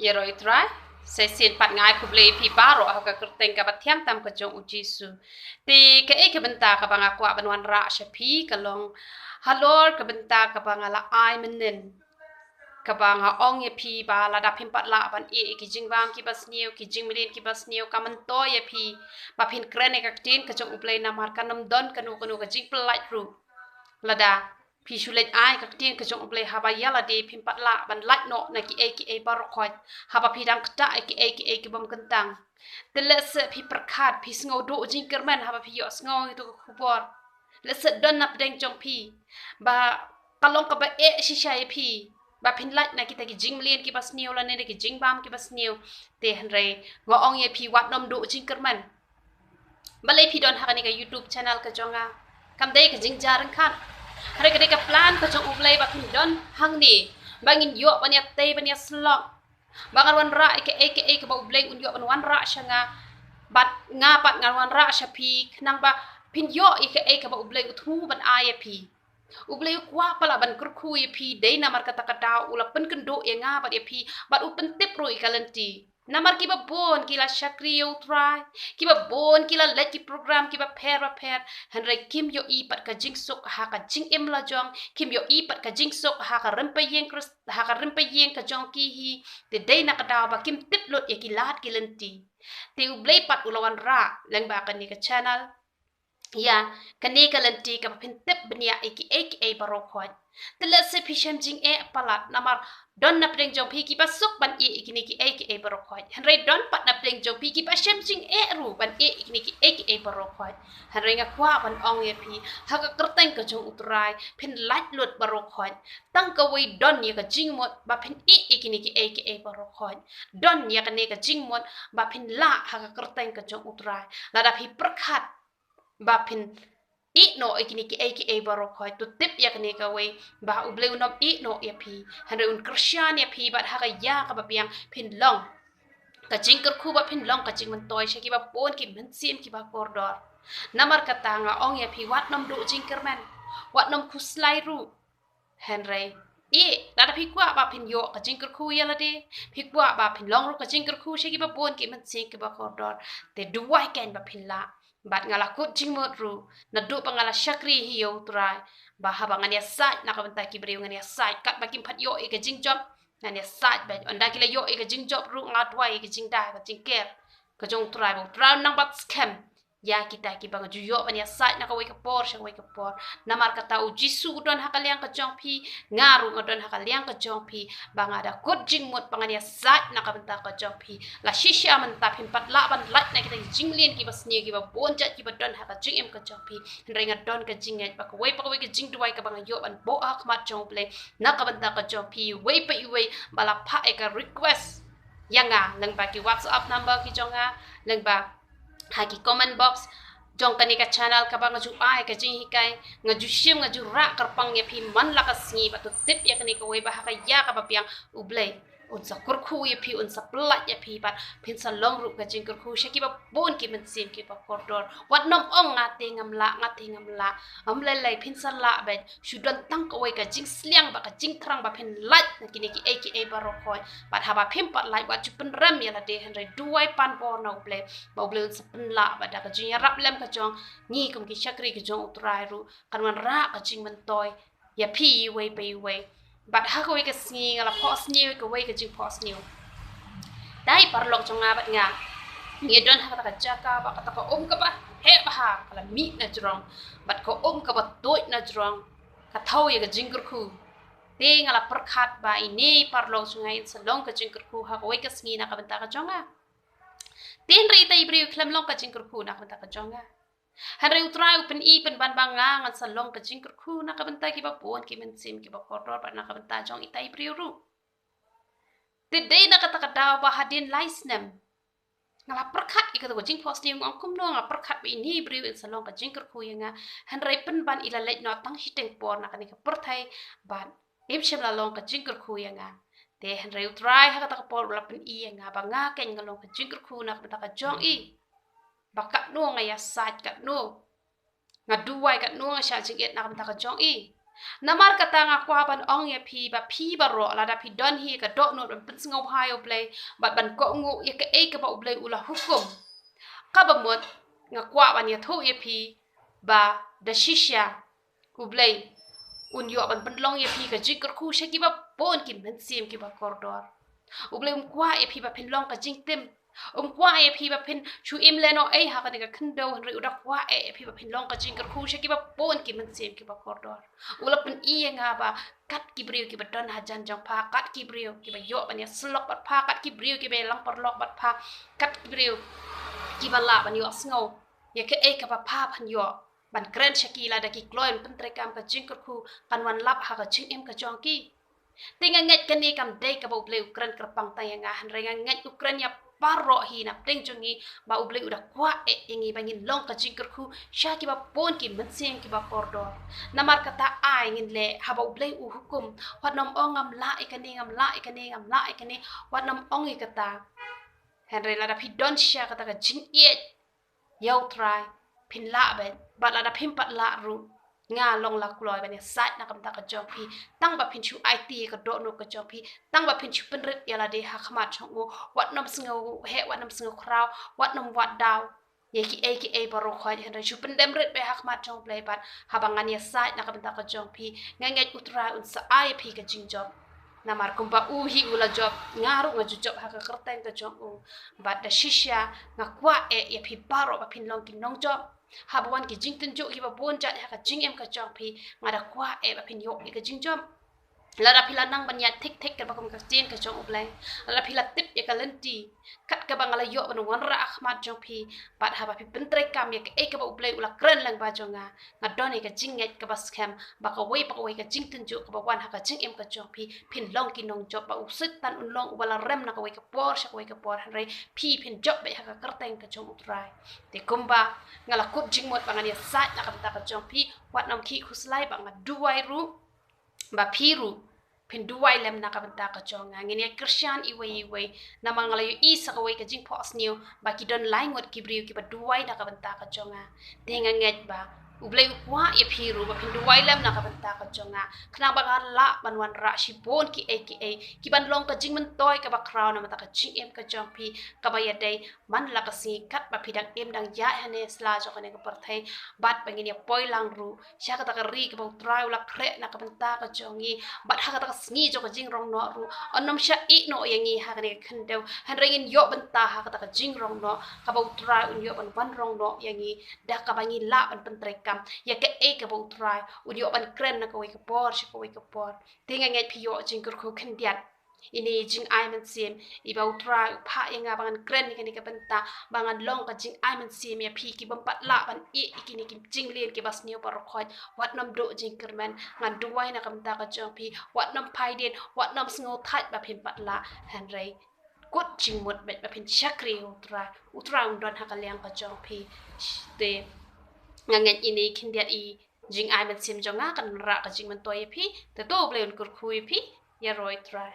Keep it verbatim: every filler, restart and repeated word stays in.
Ïaroh ïa u Trai. Sa shisien pat nga ai khublei ïa phi baroh ha ka kyrteng kaba thiang tam ka jong u Jisu. Te kaei ka bynta kaba nga kwah ban wanrah sha phi ka long halor ka bynta kaba nga la ai mynnin, kaba nga ong ïa phi ba lada phim pat lah ban ïeh ïa ki jingbam kiba sniew, ki jingmlien kiba sniew, ka myntoi ïa phi ba phin kren ïa ka ktien ka jong U Blei, namar kan ym don kano kano ka jingpyllait ruh lada phi shu leit ai ka ktien ka jong U Blei haba ïa lade phim pat lah ban lait noh na kiei kiei baroh khoit, haba phi dang ktah ïa kiei kiei ki bym kyntang. Te lehse phi pyrkhat, phi sngew duh jingkyrmen haba phi ïohsngew ïa tu ka khubor. Lehse don na pdeng jong phi ba ka long kaba eh shisha ïa phi ba phin lait na kita ki jingmlien kiba sniew lane na ki jingbam kiba sniew. Te hynrei nga ong ïa phi, wat nym duh jingkyrmen. Balei phi don ha kane ka YouTube channel ka jong nga? Kam dei ka jingjia ryngkat. Hynrei ka dei ka plan ka jong U Blei ba phin don hangne ba ngin ïoh ban ïatei ban ïasyllok. Ba ngan wanrah ïa kaei kaei kaba U Blei un ïoh ban wanrah sha nga, bad nga pat ngan wanrah sha phi, khnang ba phin ïoh ïa kaei kaba U Blei u thmu ban ai ïa phi. U Blei u kwah palat ban kyrkhu ïa phi, dei namar kata ka daw u la pynkynduh ïa nga bad ïa phi, bad u pyntip ruh ïa ka lynti. Namar kiba bun ki la shakri ïa u Trai, kiba bun ki la leit ki program kiba pher ba pher, hynrei kim ïohi pat ka jingsuk ha ka jingim la jong, kim ïohi pat ka jingsuk ha ka rympei ïing Khrist, ha ka rympei ïing ka jong ki hi. Te dei na ka daw ba kim tip lut ïa ki lad ki lynti. Te U Blei pat u la wanrah lyngba kane ka channel ïa kane ka lynti kaba phin tip bniah ïa kiei kiei baroh khoit. Te lehse phi shem jingeh palat namar don na pdeng jong phi kiba suk ban ïeh ïa kine kiei kiei baroh khoit. Hynrei don pat na pdeng jong phi kiba shem jingeh ruh ban ïeh ïa kine kiei kiei baroh khoit. Hynrei nga kwah ban ong ïa phi, ha ka kyrteng ka jong u Trai phin lait lut baroh khoit. Tang kawei don ïa ka jingmut ba phin ïeh ïa kine kiei kiei baroh khoit. Don ïa kane ka jingmut ba phin lah ha ka kyrteng ka jong u Trai. Lada phi pyrkhat ba phin ïeh noh ïa kine kiei kiei baroh khoit, to tip ïa kane kawei ba U Blei un ym ïeh noh ïa phi. Hynrei un kyrshan ïa phi bad ha ka ïa kaba biang phin long ka jingkyrkhu, ba phin long ka jingmyntoi sha kiba bun ki mynsiem kiba kordor. Namar kata nga ong ïa phi, wat nym duh jingkyrmen, wat nym khuslai ruh. Hynrei ïeh, lada phi kwah ba phin ïoh ka jingkyrkhu ïa lade, phi kwah ba phin long ruh ka jingkyrkhu sha kiba bun ki mynsiem kiba kordor, te duwai kein ba phin lah. Bad nga la kut jingmut ruh naduh ba nga la shakri hi ïa u Trai, ba haba ngan ïasaid na ka bynta ki briew, ngan ïasaid katba kim pat ïoh ïa ka jingjop. Ngan ïasaid bad ynda ki la ïoh ïa ka jingjop ruh, nga duwai ïa ka jingdai ka jingker ka jong u Trai, ba u Trai un nang bat skhem ïa kita kiba nga ju ïoh ban ïasaid na kawei ka por sha kawei ka por. Namar kata u Jisu u don ha ka liang ka jong phi, nga ruh nga don ha ka liang ka jong phi, ba nga da kut jingmut ba ngan ïasaid na ka bynta ka jong phi. La shisha mynta phim pat lah ban lait na kita ki jingmlien kiba sniew kiba bun jait kiba don ha ka jingim ka jong phi. Hynrei nga don ka jingngeit ba kawei pa kawei ka jingduwai kaba nga ïoh ban buh ha khmat jong U Blei na ka bynta ka jong phi, iwei pa iwei ba la phah ïa ka request ïa nga lyngba ki WhatsApp number ki jong nga, lyngba ha ki comment box jong kane ka channel kaba nga ju ai ka jinghikai, nga ju shim, nga ju rah kyrpang ïa phi man la ka sngi, ba to tip ïa kane kawei ba ha ka ïa kaba biang U Blei un sa kyrkhu ïa phi, un sa pyllait ïa phi, bad phin sa long ruh ka jingkyrkhu sha kiba bun ki mynsiem kiba kordor. Wat nym ong nga te ngam lah, nga te ngam lah. Ym lei lei, phin sa lah bad shu don tang kawei ka jingsliang bad ka jingthrang ba phin lait na kine kiei kiei baroh khoit. Bad haba phim pat lait, wat ju pynrem ïa lade, hynrei duwai pan bor na U Blei ba U Blei un sa pynlah bad da ka jingïarap lem ka jong ngi kum ki shakri ka jong u Trai ruh kan wanrah ka jingmyntoi ïa phi iwei pa iwei. Bad ha kawei ka sngi nga la phohsniew ïa kawei ka jingphohsniew. Dei paralok jong nga bad nga, ngi don ha kata ka jaka ba kata ka um kaba heh bha ka la mih na jrong, bad ka um kaba tuid na jrong ka thew ïa ka jingkyrkhu. Te nga la pyrkhat ba ine i paralok jong nga in sa long ka jingkyrkhu ha kawei ka sngi na ka bynta ka jong nga. Te hynrei ita i briew i khlem long ka jingkyrkhu na ka bynta ka jong nga. Hynrei u Trai u pyni pynban ba nga ngan sa long ka jingkyrkhu na ka bynta kiba bun ki mynsiem kiba kordor, bad na ka bynta jong ita i briew ruh. Te dei na kata ka daw ba hadien lai snem nga la pyrkhat ïa kata ka jingphohsniew, nga ong kumno nga pyrkhat ba ine i briew in sa long ka jingkyrkhu ïa nga, hynrei pynban i la leit noh tang shiteng por na kane ka pyrthei, bad im shym la long ka jingkyrkhu ïa nga. Te hynrei u Trai ha kata ka por u la pyni ïa nga ba nga kein nga long ka jingkyrkhu na ka bynta ka jong i. Ba katno nga ïasaid, katno nga duwai, katno nga shah jingit na ka bynta ka jong i. Namar kata nga kwah ban ong ïa phi ba phi baroh, lada phi don hi ka dohnud ban pynsngewbha ïa U Blei bad ban kohnguh ïa kaei kaba U Blei u la hukum, kaba mut nga kwah ban ïathuh ïa phi ba da shisha U Blei un ïoh ban pynlong ïa phi ka jingkyrkhu sha kiba bun ki mynsiem kiba kordor. U Blei um kwah ïa phi ba phin long ka jingtim. Um kwah ïa phi ba phin shu im lehnohei ha kane ka khyndew, hynrei u da kwah eh ïa phi ba phin long ka jingkyrkhu sha kiba bun ki mynsiem kiba kordor. U la pyni ïa nga ba kat ki briew kiba don hajan jong pha, kat ki briew kiba ïoh ban ïasyllok bad pha, kat ki briew kiba ïalang paralok bad pha, kat ki briew kiba lah ban ïohsngew ïa kaei kaba pha phan ïoh ban kren sha ki, lada ki kloi ban pyntreikam, ka jingkyrkhu kan wan lap ha ka jingim ka jong ki. Te nga ngeit kane kam dei kaba U Blei u kren kyrpang tang ïa nga, hynrei nga ngeit u kren ïa baroh hi na pdeng jong ngi, ba U Blei u da kwah eh ïa ngi ba ngin long ka jingkyrkhu sha kiba bun ki mynsiem kiba kordor. Namar kata ai ngin leh haba U Blei u hukum, wat nym ong ngam lah ïa kane, ngam lah ïa kane, ngam lah ïa kane, wat nym ong ïa kata. Hynrei lada phi don shisha kata ka jingïeit ïa U Trai, phin lah beit, bad lada phim pat lah ruh, nga long la kloi ban ïasaid na ka bynta ka jong phi, tang ba phin shu aiti ïa ka dohnud ka jong phi, tang ba phin shu pynrit ïa lade ha khmat jong u, wat nym sngew heh, wat nym sngew khraw, wat nym wad daw ïa kiei kiei baroh khoit, hynrei shu pyndem rit beit ha khmat jong U Blei, bad haba ngan ïasaid na ka bynta ka jong phi, nga ngeit U Trai un sa ai ïa phi ka jingjop. Namar kumba u hi u la jop, nga ruh nga ju jop ha ka kyrteng ka jong u. Bad da shisha nga kwah eh ïa phi baroh ba phin long ki nongjop. Haba wan ki jingtynjuh kiba bun jait ha ka jingim ka jong phi, nga da kwah eh ba phin ïoh ïa ka jingjop. Lada phi la nang ban ïaid thik thik kaba kum ka ktien ka jong U Blei, lada phi la tip ïa ka lynti kat kaba nga la ïoh ban wanrah ha khmat jong phi, bad haba phi pyntreikam ïa kaei kaba U Blei u la kren lyngba jong nga, nga don ïa ka jingngeit kaba skhem ba kawei pa kawei ka jingtynjuh kaba wan ha ka jingim ka jong phi, phin long ki nongjop, ba u Soitan un long uba la rem na kawei ka por sha kawei ka por, hynrei phi phin jop beit ha ka kyrteng ka jong U Trai. Te kumba nga la kut jingmut ba ngan ïasaid na ka bynta ka jong phi, wat nym khih khuslai ba nga duwai ruh ba phi ruh phin duwai lem na ka bynta ka jong nga. Ngin ïa kyrshan iwei iwei, namar nga la ïohi sa kawei ka jingphohsniew ba ki don lai ngut ki briew kiba duwai na ka bynta ka jong nga. Te nga ngeit ba U Blei u kwah ïa phi ruh ba phin duwai lem na ka bynta ka jong nga, khnang ba ngan lah ban wanrah shibun kiei kiei kiban long ka jingmyntoi kaba khraw na ka bynta ka jingim ka jong phi, kaba ïadei man la ka sngi kat ba phi dang im dang ïaid hane sla jong kane ka pyrthei, bad ba ngin ïa poi lang ruh sha kata ka ri kaba U Trai u la khreh na ka bynta ka jong ngi, bad ha kata ka sngi jong ka jingrong noh ruh un nym shah ïeh noh ïa ngi ha kane ka khyndew, hynrei ngin ïoh bynta ha kata ka jingrong noh kaba U Trai un ïoh ban wan rong noh ïa ngi, da kaba ngi lah ban pyntreikam ïa kaei kaba U Trai un ïoh ban kren na kawei ka por sha kawei ka por. Te nga ngeit phi ïoh jingkyrkhu khyndiat ine i jingai mynsiem iba U Trai u phah ïa nga ba ngan kren ïa kane ka bynta, ba ngan long ka jingai mynsiem ïa phi ki bym pat lah ban ïeh ïa kine ki jingleh kiba sniew baroh khoit. Wat nym duh jingkyrmen, ngan duwai na ka bynta ka jong phi, wat nym phaidien, wat nym sngew thait ba phim pat lah, hynrei kut jingmut beit ba phin shakri U Trai, U Trai un don ha ka liang ka jong phi. Te nga ngeit ine khyndiat i jingai mynsiem jong nga kan wanrah ka jingmyntoi ïa phi. Te to U Blei un kyrkhu ïa phi. Ïaroh Trai.